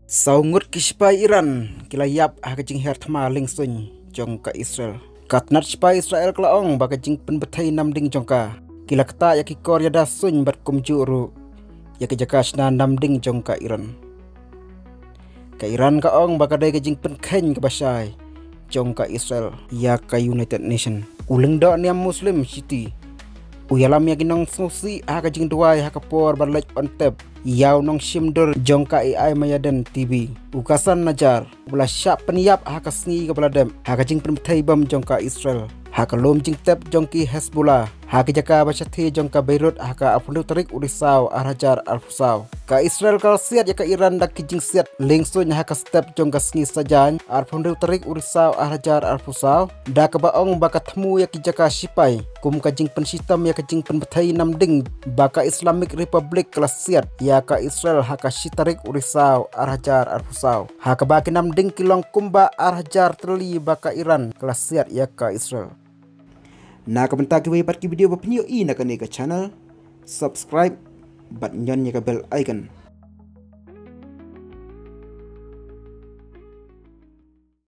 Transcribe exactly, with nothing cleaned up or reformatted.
Saw ngut ki shipai Iran ki la ïap ha ka jinghiar thma liengsuiñ jong ka Israel. Ka tnat shipai Israel ka la ong ba ka jingpynbthei namding jong ka ki la ktah ïa ki kor ïada suiñ bad kumjuh ruh ïa ki jaka shna namding jong ka Iran. Ka Iran ka ong ba ka dei ka jingpynkheiñ kaba shai jong ka Israel ïa ka United Nation. U lyngdoh niam Muslim Shiti u ïalam ïa ki nongsngewsih ha ka jingduwai ha ka por ba leit ban tep ïa u nongshim dur jong ka A I Mayadan T V, u Ghassan Najjar, uba la shah pynïap ha ka sngi kaba la dep ha ka jingpynbthei bom jong ka Israel ha ka lum jingtep jong ki Hezbollah ha ki jaka ba shathie jong ka Beirut ha ka arphew hynriew tarik u Risaw ar hajar arphew saw. Ka Israel ka la siat ïa ka Iran da ki jingsiat liengsuiñ ha ka step jong ka sngi Saitjaiñ arphew hynriew tarik u Risaw ar hajar arphew saw da kaba ong ba ka thmu ïa ki jaka shipai kum ka jingpynshitom ïa ka jingpynbthei namding ba ka Islamic Republic ka la siat ïa ka Israel ha ka shi tarik u Risaw ar hajar arphew saw. Ha kaba ki namding ki long kumba ar hajar tylli ba ka Iran ka la siat ïa ka Israel. Na ka bynta kiwei pat ki video ba pynïohi na kane ka channel, subscribe bad ñion ïa ka bell icon.